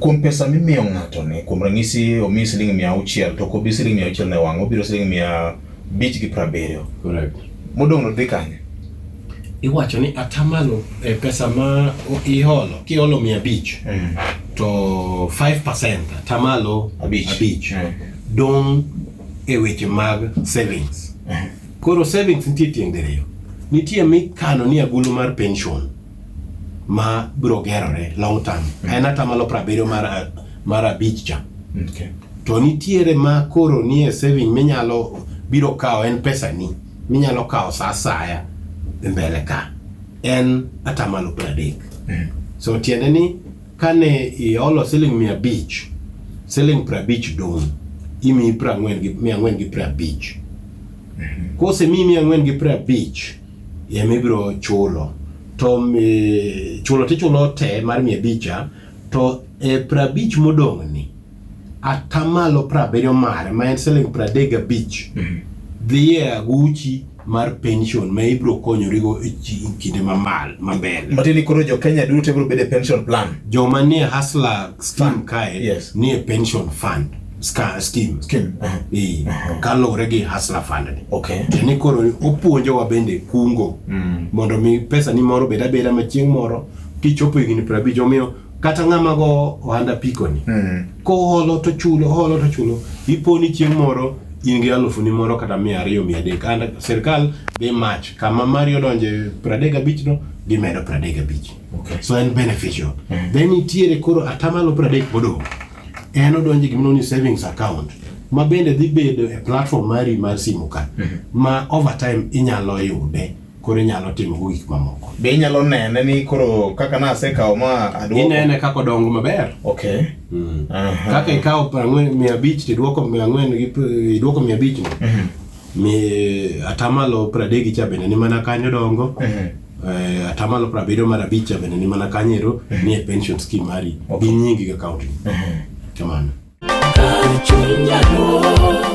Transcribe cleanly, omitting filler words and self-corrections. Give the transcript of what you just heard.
Kuom pesa mimiyo ng'ato ni, kuom ranyisi omiyi siling 600 to ok obi siling 600 ne wang'e, obiro siling 570. Correct. Modong' no dhi kanye? Iwacho ni atamalo e pesa ma iholo, kiholo 500 to 5% atamalo Abich. abich dong' e weche mag savings. Koro savings nitie tieng' diriyo. Nitie mikano ni agulu mar pension ma biro gerore long term. En atamalo 70 mar abich cha. To nitiere ma koro nie saving minyalo biro kawo en pesa ni minyalo kawo sa asaya e mbele ka en atamalo 30. So tiende ni kane iholo siling 500, siling 50 dong', imiyi 40 gi 450. Kosemiyi 450 ema ibiro chulo to chulo tichulo te mar 500 cha to e 50 modong' ni atamalo 70 mare ma en siling 35 dhi e aguchi mar pension ma ibiro konyorigo e kinde mamal mambele. Matiende ni koro jo Kenya duto biro bedo e pension plan. Joma nie hustler scheme kae nie pension fund scheme. Scheme. Ee, kaluwore gi hustler fund ni. Tiende ni koro opuonjowa bende kungo mondo mi pesa ni moro bed abeda ma chieng' moro kichopo higni 50 omiyo kata ng'ama go ohand apiko ni koholo to chulo, holo to chulo, ipo ni chieng' moro in gi alufu ni moro kata 200 300 and sirkal dhi mach kama mari odonje 35 no gimedo 35. So en beneficial. Then nitiere koro atamalo 30 modong' en odonje gimiluongo ni savings account ma bende dhi bedo e platform mari mar simu ka ma over time inyalo yude koro inyalo timo go gik mamoko. Be inyalo nene ni koro kaka nasekawo ma aduoko? Inene kaka odongo maber. Kaka ikawo 40 500 to iduoko 400 gi iduoko 500 no. Mi atamalo 30 cha bende ni mana kanyo dongo. Atamalo 70 mar abich cha bende ni mana kanyo ero ni e pension scheme mari gi nyingi gi account ni. Kamano. Kar chuny jaduong'.